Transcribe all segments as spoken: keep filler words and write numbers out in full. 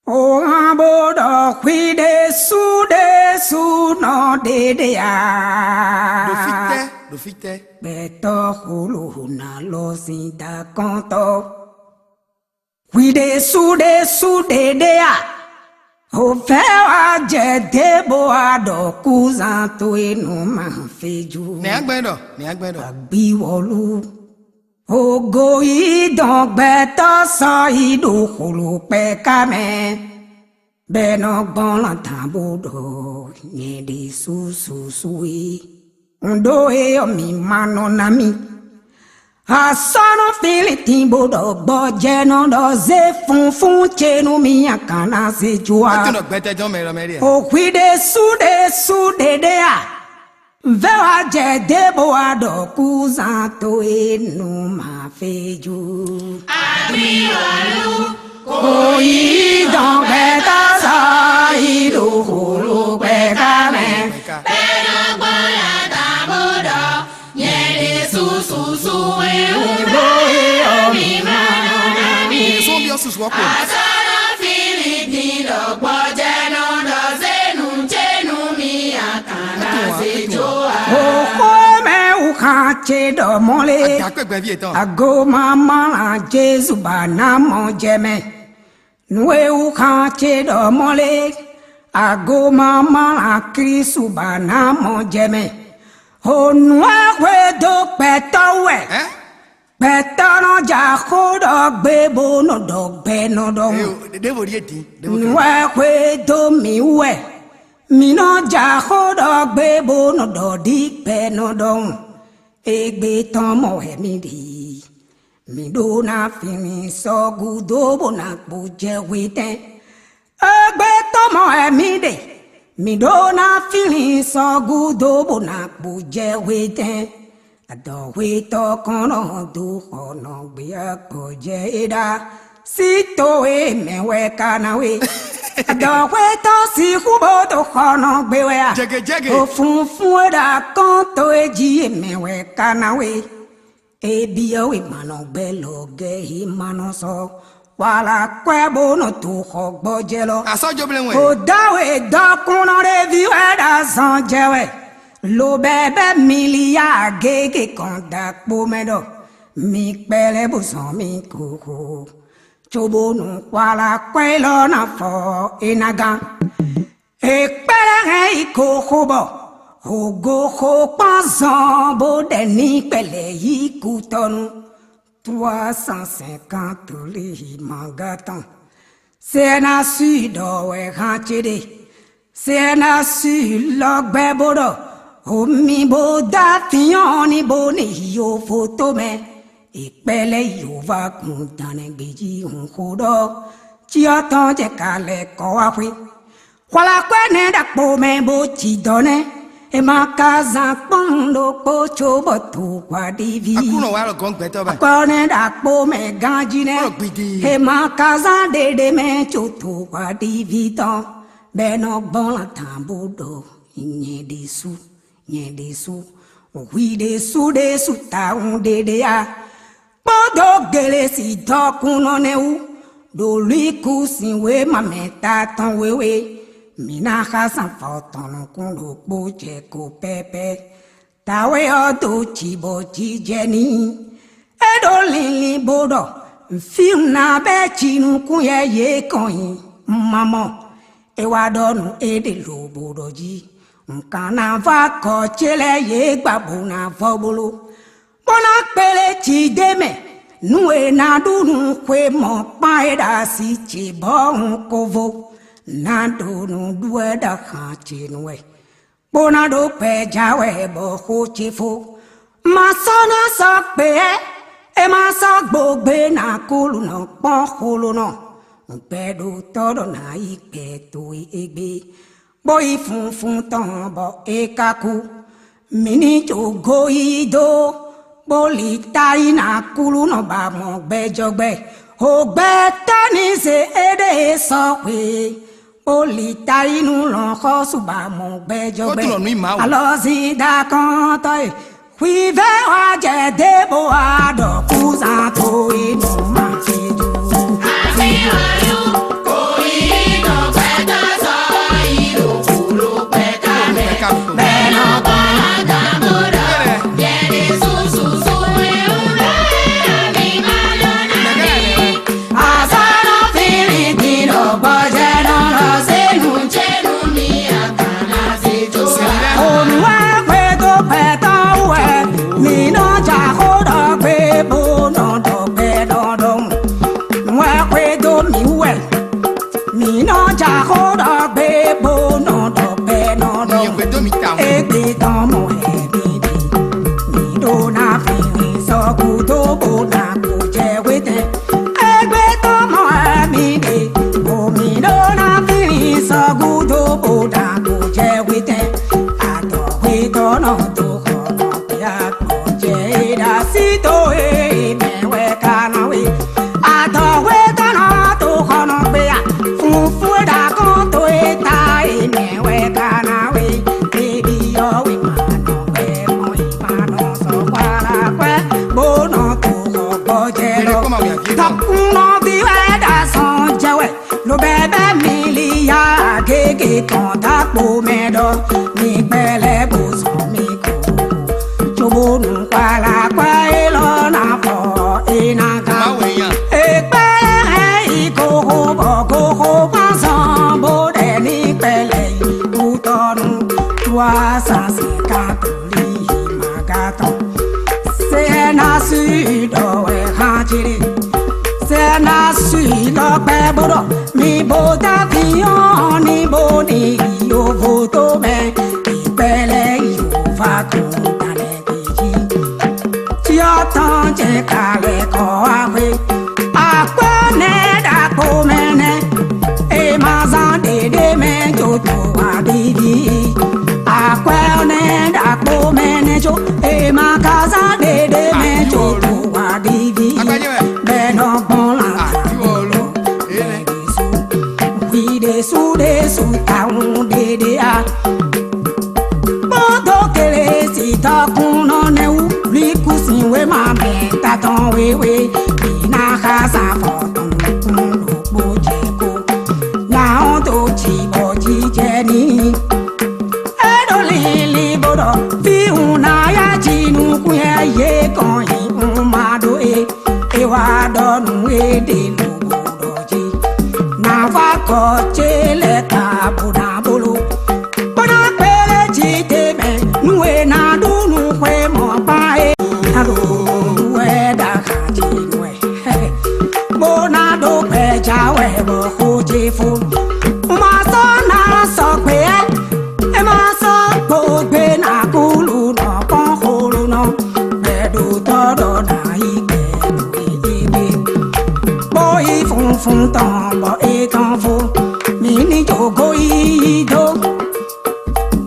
O hán bó ɖɔ hwi ɖésú ɖésú nɔ ɖéɖé ǎ. Ɖo fítɛ́ ɖo fítɛ́. Gbɛtɔ́ xolóhùn ná lɔ sín dakɔ́ntɔ́. Hwi ɖésú ɖésú ɖéɖé a? O fɛ́ wá jɛ dě bó wá ɖɔ kúzán towe nú ma fíjú. Nɛ̌ agbɛ́n ɖɔ? Nɛ̌ agbɛ́n ɖɔ? Agbiwɔlú. Ogo yí dɔn gbɛtɔ́ sɔ́ yi ɖo xlǒ kpɛká mɛ, bɔ é nɔ gbɔn lɔn tán bó ɖɔ nyɛ ɖésú susu é. Un ɖó é ɔ́, mi ma nɔ ná mì. A sɔ́ nɔ Filítin bó ɖɔ gbɔjɛ́nɔ ɖɔ zé funfún ce nú mì, a ka ná zé jó a? Tunɔ gbɛtɛjɔn mɛ lɔ mɛ ɖe. O hwi ɖésú ɖésú ɖéɖé a? Vɛ́ wá jɛ dě bó wá ɖɔ kúzán towe nú ma fíjú. Kò yí dɔn gbɛtɔ́ sɔ́ yi ɖo xlǒ kpɛká mɛ. Bɛ́nɔ gbɔn ya ta bó ɖɔ nyɛ ɖésú susu é un ɖó é ɔ́, mi ma nɔ ná mì. Sɔ́n byɔ́ susu ɔ́ kpo. Asɔ́nɔ Filítin ɖɔ gbɔjɛ́nɔ ɖɔ zé nǔ ce nú mì, a ka ná zé jó a? Oxó mɛ wú xan ce ɖɔ mɔlé. Gǎkpé gbɛví yětɔn. Agomamala Jezu ba ná mɔ jɛ mɛ. Nǔ e wú xan ce ɖɔ mɔlé. Agomamala Klísu ba ná mɔ jɛ mɛ. O nǔ e hwedó gbɛtɔ́ wú wɛ. Hɛn? Gbɛtɔ́ nɔ ja xó ɖɔ gbé bó nɔ ɖɔ gbɛ nɔ ɖɔhun. Ɖěvo ɖíe dín. Nǔ e hwedó mǐ wú wɛ. Mǐ nɔ ja xó ɖɔ gbé bó nɔ ɖɔ ɖi gbɛ nɔ ɖɔhun. Égbé tɔn mɔ wɛ mì ɖi. Mǐ ɖó ná finlin sɔ́ gúdo bó ná kpo jɛ hwetɛ́n. Égbé tɔn mɔ wɛ mǐ ɖe. Mǐ ɖó ná finlin sɔ́ gúdo bó ná kpo jɛ hwetɛ́n. Adɔhwetɔ́ kɔn nɔ dó xɔ nɔ gbé agbɔjɛ é ɖa. Sí to e mɛ wɛ ka ná we. Adɔhwetɔ́ sixú bó dó xɔ nɔ gbé wɛ a? Jɛgɛjɛgɛ. O funfun e ɖo akɔ́n to e jí e mɛ wɛ ka ná we. E byɔ́ we ma nɔ gbɛ́ lɔ gɛ́ e ma nɔ sɔ́ wala kwɛ́ bó nɔ to xɔ gbɔjɛ lɔ. Asɔ́ joblɛ́ wɛ. O dá we dɔkunnɔ ɖé ví wɛ ɖo azɔn jɛ wɛ. Lo bɛbɛ miliya gěgé kɔn da kpo mɛ ɖɔ mi kpɛlɛ bó zɔn mi koko. Cóbónú xwala kwɛ́ élɔ́ ná fɔ é ná gán. È kpɛ́ lɛ́ hɛn yi ko xo bɔ hǒgó xo kpán zɔn bó ɖɛ ní kpɛlɛ yí kutɔnu. Trois cent cinquante lihimanga tɔn. Sɛ́ ná sú ɖɔ wɛ hán ce ɖe. Sɛ́ ná sú lɔ gbɛ bó ɖɔ omi bó dó atínyɔ́ ní bó ní yi yovo tomɛ. È kpɛ́ lɛ́ yi wǒ vá kun dǎnnɛgbé jí hun xó ɖɔ cyɔ tɔn jɛ ka lɛ kɔ wá xwé. Xwalakwɛ́ nɛ́ ɖaxpo mɛ bó ji dɔ nɛ́. È ma ka zán kpɔ́n ɖokpó cóbɔ to hwaɖiví. Aklúnɔ wa lɔ gɔn gbɛtɔ́ ba. Akɔ nɛ́ ɖaxpo mɛ ganjí nɛ́. Kplɔ gbidi. È ma ka zán ɖeɖe mɛ có to hwaɖiví tɔn. Bɔ é nɔ gbɔn lan tán bó ɖɔ nyɛ ɖésú, nyɛ ɖésú, hwi ɖésú ɖésú tawun ɖéɖé a? Kpódó Glesi dɔkunnɔ nɛ́ wú, ɖo Lwiku sín wěma mɛ ta tɔn wéwé, mǐ ná xá zán fɔ tɔn nukún ɖokpó jɛ ko pɛ́pɛ́. Dǎwe ɔ́ dó jǐ bɔ jǐ jɛ n'i. É ɖó linlin bó ɖɔ: "Fí un ná bɛ́ jinukún yɛ yě kɔn nyi, un ma mɔ." É wá ɖɔ nú éɖée lobo ɖɔ jí: "Un ka ná vɔ́ akɔ ce lɛ́ɛ yě gba bó ná vɔ́ bló, bó ná kplé jǐ d'é mɛ, nú è nǎ ɖu nú xwe mɔ̌kpán e ɖo asi ce bɔ un ko vo, ná ɖo nǔ ɖu wɛ ɖo axan ce nu wɛ, bó ná ɖó gbɛjá wɛ bɔ xó ce fó. Ma sɔ́ ná sɔ́ kpe ɛ, è ma sɔ́ gbogbe ná kúlú nɔ kpɔ́n xolonɔ. Gbɛ ɖo tɔ́ ɖɔ ná yi gbɛ towe égbé, bó yi funfun tɔn bɔ é ka kú. Mǐ ní jó goyíyí dó, bó li ta yi ná kúlú nɔ ba mɔ gbɛjɔgbɛ. Hǒgbɛ́tɔ́ ní se éɖée sɔ́ xwe, bó li ta yi nú lɔ̌nxɔ́sú ba mɔ gbɛjɔgbɛ. Kó tunɔ nú i Mawu. Alɔzin dakɔntɔ e, hwivɛ́ wá jɛ dě bó wá ɖɔ kúzán towe nú ma fi dú. Àti olú kò yí Tɔn mɔ wɛ mi ɖe, mi ɖó ná flín sɔ́ gúdo bó ná kó jɛ hwetɛn. Égbé tɔn mɔ wɛ mi ɖe, bó mi ɖó ná flín sɔ́ gúdo bó ná kó jɛ hwetɛn. Adɔ̌hwetɔ́ nɔ dó xɔ nɔ gbé agbɔ̌ jɛ é ɖo así towe mɛ wɛ ka ná we. Adɔ̌hwetɔ́ nɔ dó xɔ nɔ gbé a, funfun e ɖo akɔ́n towe ta é mɛ wɛ ka ná we. Baby, ɔ́ wí ma nɔ wɛ mɔ yi ma nɔ sɔ kwala kwɛ, bó nɔ to xɔ gbɔjɛ lɔ. Tɔkùnlɔ bí wɛ ɖa sɔn jɛ wɛ, lo bɛbɛ mi li ya gege tɔn dakpo mɛ ɖɔ, mi gbɛlɛ bó sɔn mi ko. Cobónú kwala kwɛ élɔ́ ná fɔ é ná gán. Ekpɛlɛ yi goxo bɔ goxo kpán zɔn bó ɖɛ ní kpɛlɛ yi kútɔnu. Tua sansi kan toli yi magatɔn. Sɛ na si ɖɔ wɛ hán jí. Sɛ na si ɖɔ gbɛ bó ɖɔ mi bó dá fi ɔ́ ní bó ní yi yovo tó mɛ. Ìpɛlɛ yi wò va kún talɛ. Tí ɔ́ tɔn jɛ kalɛ kɔ axwe. Akwɛ́ nɛ́ ɖaxó mɛ nɛ́. È ma zán ɖěɖé mɛ jó tó wá ɖíɖí. Akwɛ́ nɛ́ ɖaxó mɛ nɛ́ jó. È ma ka zán ɖěɖé mɛ jó tó wá ɖíɖí. Bɛ́ nɔ gbɔn lan. Hwi ɖésú ɖésú tawun ɖéɖé a. Kpódó Klísitɔ́kúnnɔ nɛ́ wú, líkúsin wéma mɛ ta tɔn wéwé, bǐ ná xá zǎn fɔtɔn nukún ɖokpó jɛ kó. Nya ɔ́ dó jǐ bɔ jijɛ n'i. É ɖo lili bó ɖɔ fí un ná yá ji nukún yɛ yě kɔn nyi un ma ɖó é. É wá ɖɔ nú é ɖě lobo ɖɔ jí. Nǎ vá kɔ ce lɛ́ɛ ka bó ná bló. Bó ná kplé jí d'é mɛ nú è nǎ ɖu nǔ xwé mɔ̌kpán é. Ná ɖo nǔ wɛ ɖo axají nú ɛ. Bó ná ɖó gbɛ̌já wɛ bɔ xó jí fó. Un ma sɔ́ ná sɔgbe ɛ. É ma sɔ́ kpo gbé ná kúlu nɔ kpɔ́n xoló nɔ. Gbɛɖotɔ́ ɖɔ ná yí gbɛ nú yíyí gbé. Bó yí funfun tɔn bɔ é tɔn fó. Mǐ ní jogo yíyí dó.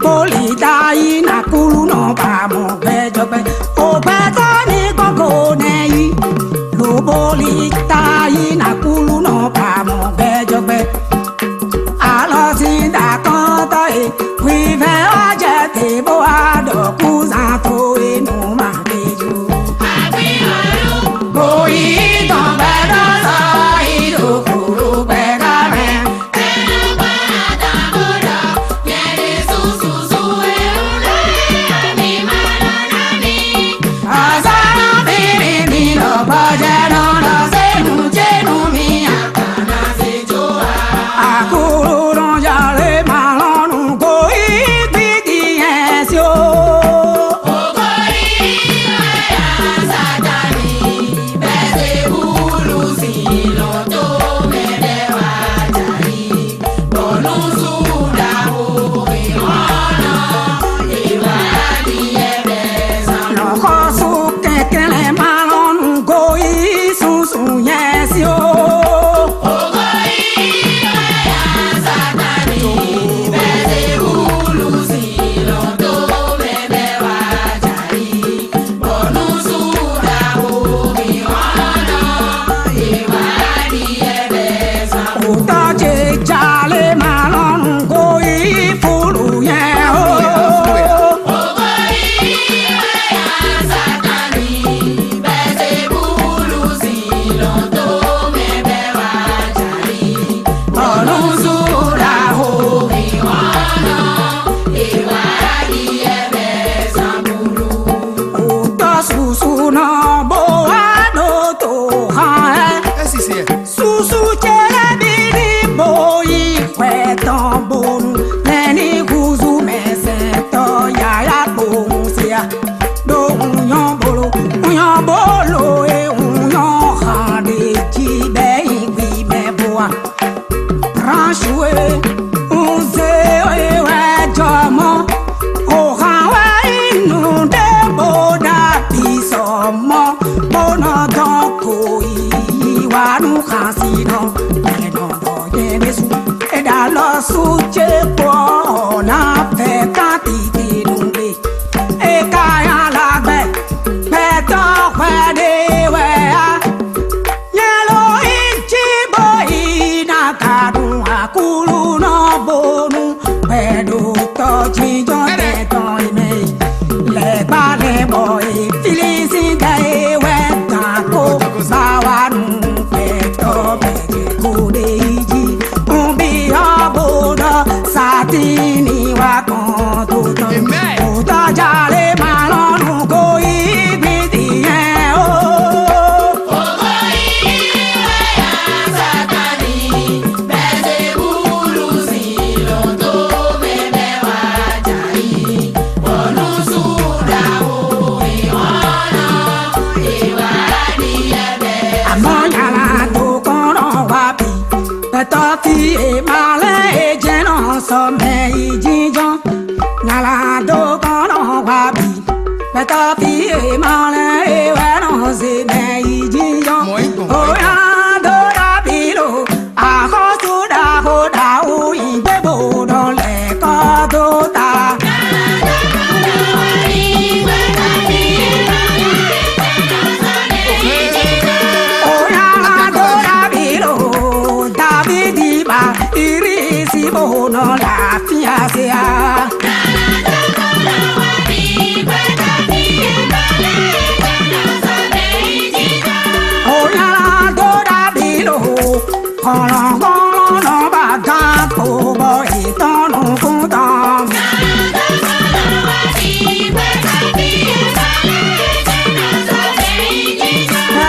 Kpóli ta yí ná kúlu nɔ ba mɔ gbɛjɔgbɛ. O gbɛtɔ́ ní kókó nɛ yí. Loboli ta yí ná kúlu nɔ ba mɔ gbɛjɔgbɛ. Alɔ sin da kɔntɔ e, hwivɛ ɔ́ jɛ te bó wá ɖɔ kúzán towe nú ma gbéjú. Bó yí tɔn gbɛdɔ́ sɔ yí ɖo kúlu gbɛdɔ́ mɛ. Nɔxɔsu kɛnklɛ́n ma lɔn nú goyí susu nyɛ sí o. Òtá ce jalè ma lɔn nú goyí fúlu nyɛ o. Òtɔ́ susu nɔ bó wá ɖó tó hàn ẹ́. Susu ce lɛ́ bǐ ní bó yí hwɛ tɔn bónú mɛ ní húzú mɛsɛntɔ́ yǎyá kpowun se a. Ɖó un nyɔ́ bolo, un nyɔ́ bolo e un nyɔ́ hàn ɖe jí bɛ́ nyi hwi mɛ bó a. Branche we, un zé we wɛ jɔ mɔ. O hàn Ɛnɔ ɖɔ nyɛ ɖésú, é ɖo alɔ sú ce kpó ɔ́ ná fɛ kán titinu ɖe. É ka nyí alagbɛ, gbɛtɔ́ hwɛ ɖé wɛ á. Nyɛ ló yi jí bó yi ná ka ɖu Aklúnɔ bónú gbɛɖotɔ́ jínjɔ́n tɛn tɔn e mɛ e. Lɛ̌ gbá lɛ́ bɔ e Filísín tɛ e wɛ gǎn kó ba wá nú gbɛtɔ́ bɛ́ kó ɖe yi jí. Un byɔ́ bó ɖɔ Satín ní wá kɔn tó tɔn. Amen. Òótọ́ jalè máa lọ́nù kó yí gbín tìyẹn o. Ògo yí wá yá Sátánì, Bɛlizebúlu sín ló tó mɛ bɛ́ wá jǎ yí. Bɔnú sú ɖaxó e ɔ́ nɔ é wá ɖi ɛbɛ. Àmọ́ yàrá tó kọ́nà wá bí. Pẹ̀tọ́ fi èèmọ̀ lẹ́ èjẹ́ náà sọ mẹ́ ìjínjọ́n. Yàrá tó kọ́nà wá bí. Pẹ̀tọ́ fi èèmọ̀ lẹ́ èwẹ́ náà ṣe mẹ́ ìjínjọ́n. Mọ̀ ń gbọ̀n. Ó yá tó dàbí lò. Àkóso dàkó dàwó ìgbébò dán lẹ́kọ́ tó ta. Ó yá tó dàbí lò Dávídì bá ìrísí bò nà láfíà ṣe á. Ó yá tó dàbí lò Kɔlɔnkɔlɔn nɔ ba gán kpo bɔ yě tɔn nukún tɔn.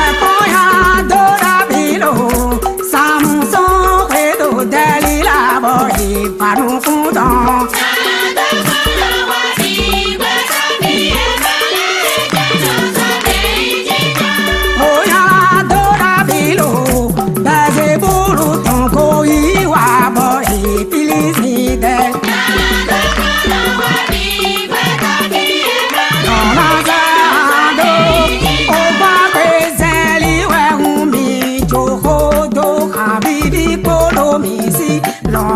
Ẹ̀kọ́ ya dó dàbí lò, Samusɔn xwe ɖo Dɛlila bɔ yě va nukún tɔn. Ó yá dó dàbí lò, Bɛlizebúlu tɔn kó yí wá bɔ yě Filísín tɛ. Nɔmazado, ó gbá pé zɛlí wɛ hun mi jó xó dó xavíví kpódó mi sí lɔn